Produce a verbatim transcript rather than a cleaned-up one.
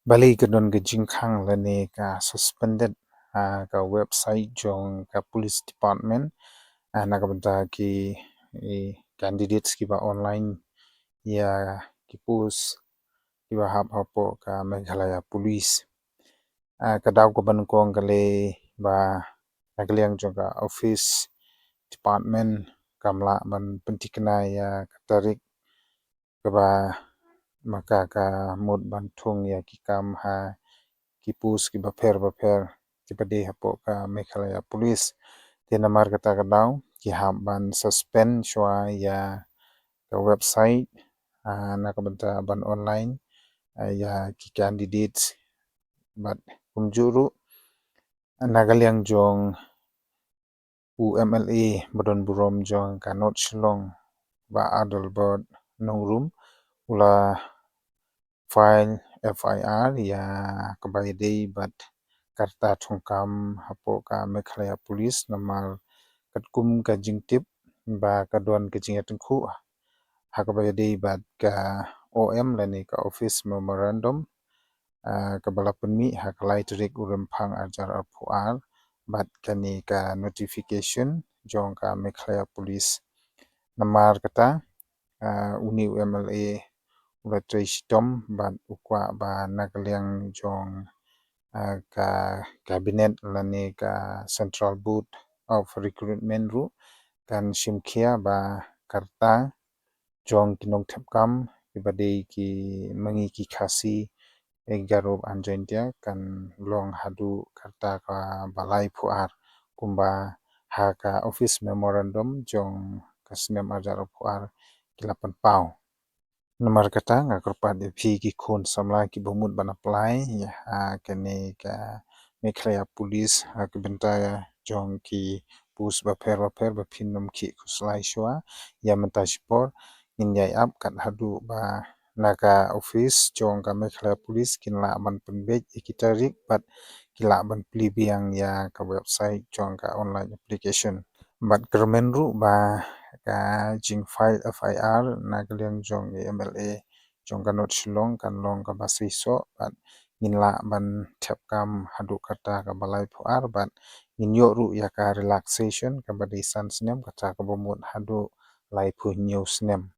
balei ka don ka jingkhang lane ka suspended, ah, ka website jong ka police department, ah, na ka bynta ki, i, candidates kiba online ïa ki post kiba hap hapoh ka Meghalaya Police. Ah, ka daw kaba nyngkong ka lei ba na ka liang jong ka office department kam lah ban pynthikna ïa ka tarik kaba ma ka ka mut ban thung ïa ki kam ha ki post kiba pher ba pher kiba dei hapoh ka Meghalaya Police. Te namar kata ka daw ki hap ban suspend shuwa ïa ka website, ah, na ka bynta ban online, ah, ïa ki candidates. Bad kumjuh ruh na ka liang jong u M L A ba don burom jong ka North Shillong, Bah Adelbert Nongrum, u la file F I R ïa kaba ïadei bad ka rta thungkam hapoh ka Meghalaya Police namar katkum ka jingtip ba ka don ka jingïatyngkhuh ha kaba ïadei bad ka O M lane ka Office Memorandum, ah, kaba la pynmih ha ka lai tarik u Rymphang arhajar arphew ar bad kane ka notification jong ka Meghalaya Police. Namar kata, ah, une u M L A u la trei shitom bad u kwah ba na ka liang jong, ah, ka cabinet lane ka Central Board of Recruitment ruh kan shim khia ba ka rta jong ki nongthep kam kiba dei ki ma ngi ki Khasi, eh, Garo, Anjaintia kan long haduh ka rta kaba laiphew ar kumba ha ka office memorandum jong ka snem arhajar arphew ar ki la pynpaw. Namar kata nga kyrpad ïa phi ki khun samla kiba mut ban apply ïa, ah, kane ka Meghalaya Police, ah, ka bynta jong ki post bapher bapher ba phin ym khih khuslai shuwa. Ïa mynta shipor ngin ïai ap kat haduh ba na ka office jong ka Meghalaya Police kin lah ban pynbeit ïa ki tarik bad ki lah ban plie biang ïa ka website jong ka online application. Bad kyrmen ruh ba ka jingfile F I R na ka liang jong i M L A jong ka North Shillong kan long kaba seisoh bad ngin lah ban thep kam haduh ka rta kaba laiphew ar bad ngin ïoh ruh ïa ka relaxation kaba dei san snem, kata kaba mut haduh laiphew hynñiew snem.